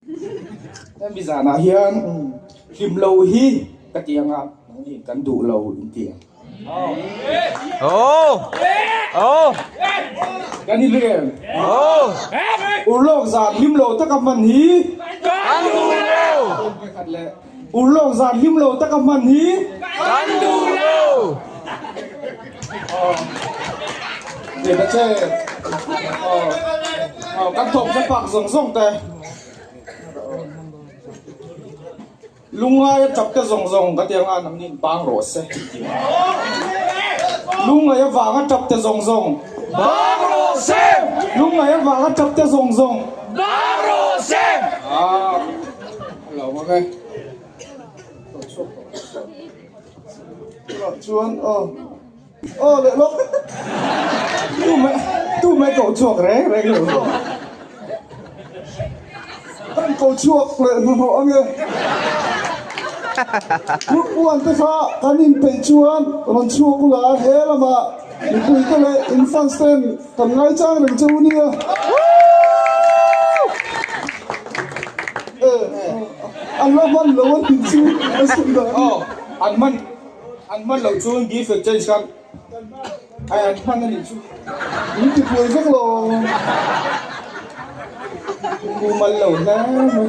Hemi zanah hian hlim lo hi ka ti anga nangni kan duh lo in ti ang. Kan in ring em? Urlawk zan hlim lo taka hman hi Kan duh lo! Urlawk zan hlim lo taka hman hi Kan duh lo! Ti ta che. Kan thawm hre pak zawng zawng te. Lungngai a tap te zawng zawng ka ti anga nangni in bang rawh se ti a. Lungngai avang a tap te zawng zawng. Bang rawh se! Lungngai avang a tap te zawng zawng. Bang rawh se! Ah, lo ang e. Chuan aw. Aw leh lawk. Tu mai tu mai ko chhuak reng reng lo. Kan ko chhuak leh hnahnawh ange. Group one te kha kan inpeih chuan rawn chhuak ula he lamah mipui te leh in fans ten kan ngaichang reng che u nia. An la hman lo a tih chu a sawi dan. Aw an hman An hman loh chuan gift exchange khan ai an hman a nih chu. Min ti phuai vek lo. Mumal lo hle mai.